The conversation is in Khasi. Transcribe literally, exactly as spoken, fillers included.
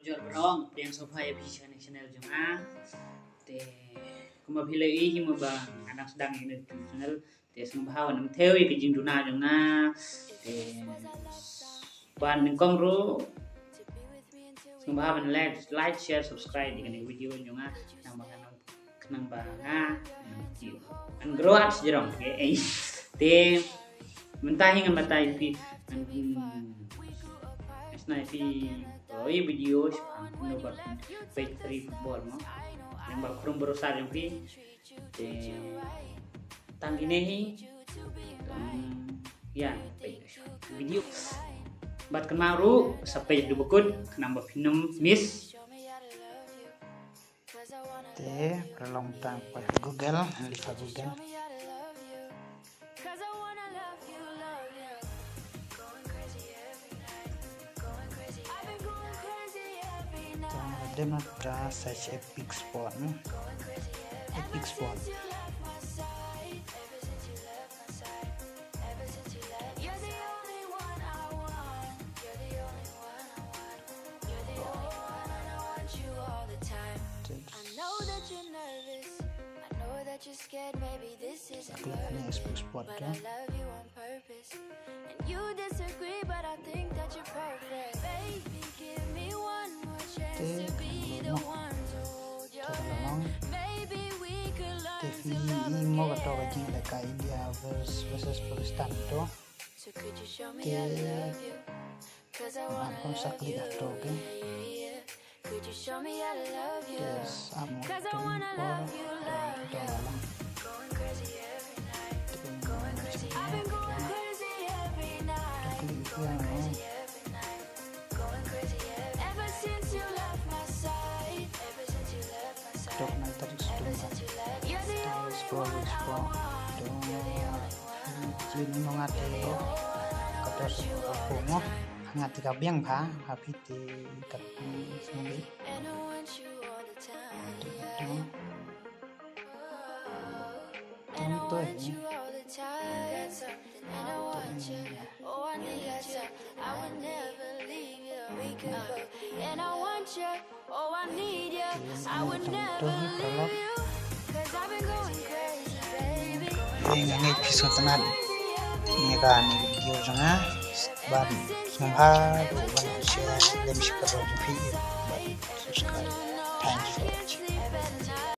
Jor barong, pdiang sngewbha ïa phi sha kane ka channel jong nga. Te kumba phi la ïohi hi mo ba nga dang sdang ïa kane ka channel. Te sngewbha wan ym thew ïa ka jingduna jong nga. Te ban nyngkong ruh sngewbha ban like, like, share, subscribe ïa kane ka video jong nga. Nang ba nga nang khnang ba nga, hmm, ngan grow up shajrong, okay? Te mynta hi ngan batai phi, ngan, hmm, ngan shna ïa phi, oh, ïa video shaphang kumno ba peit free football mo. Nang ba khrum bharosa jong phi. Te tang kine hi, hmm, ïa peit video. Bad kynmaw ruh sa peit haduh ba kut khnang ba phin ym miss. Te pynlong tang pa Google, lifa Google. Tang dem na ta search Epic Sport, hmm. Epic Sport. Klik ni Epic Sport tu. Te klik noh. Te ka long. Te phi ïohi mo kato ka jingïalehkai India versus, versus Pakistan to. Te ngan kum sa klik hato, okay. Te sa mo tum por to lang. Te klik ïa mo. Tok na tarik sdang. Tarik sepuluh, tarik sepuluh. Tok. Jin mo nga te. Kata sepuluh mo. Nga te ka biang bha, ha phi te kat sendiri. Tok. Tok to ni. Ïa nga ngeit phi sngewtynnat ïa kane ka video jong nga. Bad sngewbha ruh ban share lem sha ki paralok jong phi bad subscribe. Thanks for watching.